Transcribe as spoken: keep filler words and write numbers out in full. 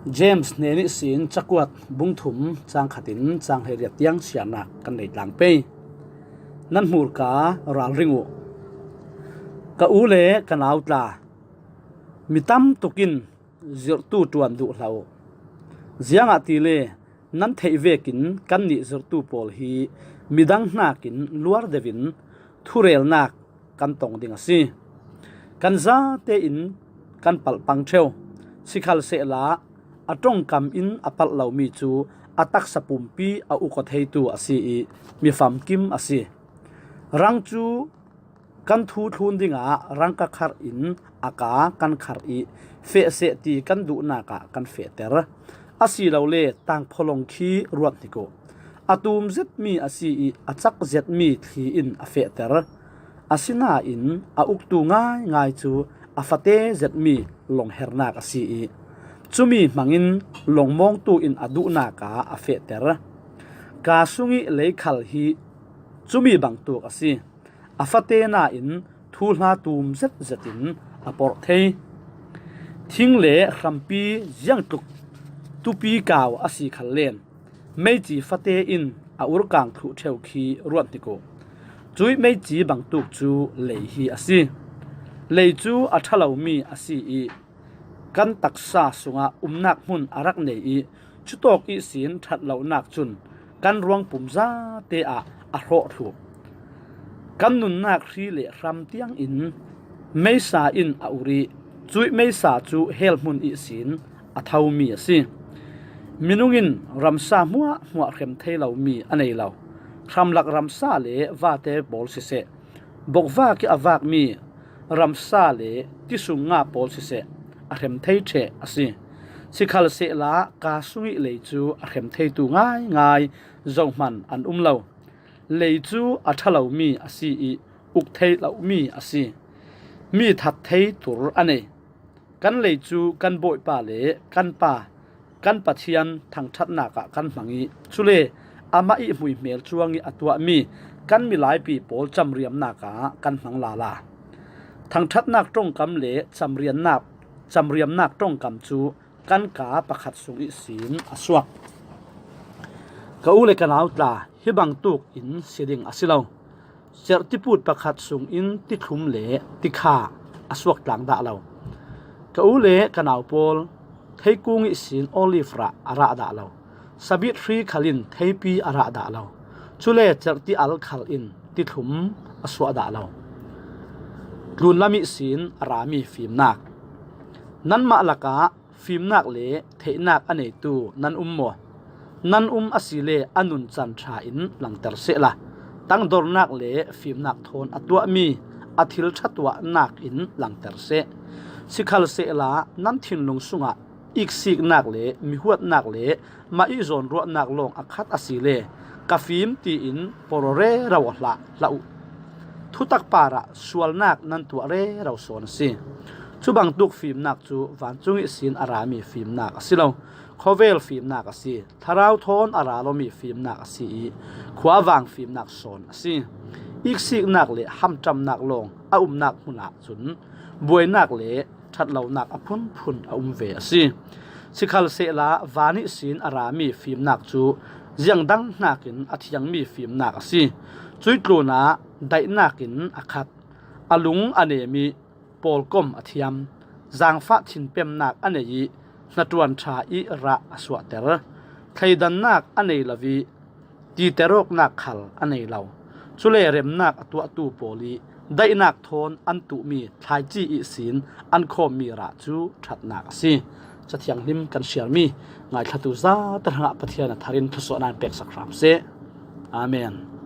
James hnen ihsin cakuat bung thum cang khatin cang hleiriat tiang siarnak kan nei tlang pei. Nan hmurka ralring uh. Ka u le ka nau tla, mi tam tukin zirhtu ṭuan duh hlah uh. Ziangahtile nan theih vekin kannih zirhtu pawl hi midang hnakin luar deuhin thurelnak kan tong ding a si. Kan zate in kan palh pang ṭheu. Sikhalsehla a ṭongkam in a palh lomi cu a taksa pumpi a uk aw theitu a si i mi famkim a si. Rang cu kan thu thlun dingah rangka kharh in a ka kan kharh i feh seh ti kan duhnak ah kan fehter. Asilole tangphawlawng khi ruat hnik uh. A tum zetmi a si i a cak zetmi thli in a fehter. Asinain a uktu ngaingai cu a fate zetmi lawnghernak a si i cumi hmangin lawngmawngtu in a duhnak ah a fehter. Ka sung i lei khal hi cumi bangtuk a si. A fate nain thuhla tum zetzet in a porh thei. Thing le hrampi ziangtluk tupi kau a si khal len meici fate in a urkang thluh ṭheu khi ruat hnik uh. Cuih meici bangtuk cu lei hi a si. Lei cu a ṭha lomi a si i kan taksa sungah umnak hmun a rak nei i cutawk ihsin ṭhat lonak cun kan ruangpum zate ah a hrawh thluh. Kan nunnak hri le hram tiangin meisa in a ur i cuih meisa cu hell hmun ihsin a thomi a si. Minung in ramsa hmuahhmuah hrem thei lomi a nei lo. Hramlak ramsa le vate pawl siseh, bokvak i a vakmi ramsa le tisung nga pawl siseh a hrem thei ṭheh a si. Sikhalsehla ka sung i lei cu a hrem theitu ngaingai zohman an um lo. Lei cu a ṭha lomi a si i uk thei lomi a si. Mi that thei tur a nei. Kan lei cu kan Bawipa le kan Pa, kan Pathian thangṭhatnak ah kan hmang i cule amah i hmuihmel cuang i a tuahmi kan milaipi pawl camriamnak ah kan hmang lala. Thangṭhatnak ṭongkam le camriannak, camriamnak ṭongkam cu kan ka pakhat sung ihsin a suak. Ka u le ka nau tla, hi bangtuk in si ding a si lo. Cerh tiput pakhat sungin tithlum le tikha a suak tlang dah lo. Ka u le ka nau pawl theikung ihsin olive rah a rah dah lo. Sabit hri khalin theipi a rah dah lo. Cule cerh ti al khal in tithlum a suah dah lo. Tlunlam ihsin a rami fimnak. Nanmah lakah fimnak le theihnak a neitu nan um maw? Nan um asile a nuncan ṭha in langter sehla, tangdornak le fimnak thawn a tuahmi a thil ṭha tuahnak in langter seh. Sikhalsehla nan thinlung sungah iksiknak le mihuatnak le mah i zawnruahnak lawng a khat asile ka fim tiin porh rero aw hlah, hlah uh. Thutak parah sualnak nan tuah rero sawn a si. Cubangtuk fimnak cu vancung ihsin a rami fimnak a si lo. Khawvel fimnak a si. Thlarau thawn a ra lomi fimnak a si i khuavang fimnak sawn a si. Iksiknak le hamṭamnak lawng a umnak hmun ahcun buainak le ṭhatlonak a phunphun a um ve a si. Sikhalsehla van ihsin a rami fimnak cu ziangdang hnakin a thiangmi fimnak a si. Cuih tlunah daihnak in a khat, a lung a nem i pawlkom a thiam, zaangfah thinpemnak a nei i hnaṭuan ṭha i rah a suahter. Thleidannak a nei lo i titer awknak khal a nei lo. Cule remnak a tuahtu pawl i daihnak thawn an tuhmi thlaici ihsin an khawmmi rah cu ṭhatnak a si. Cathianghlim kan siarmi ngaithlatu zate hrangah Pathian a tharin thluasuahnak in peksak hram seh. Amen.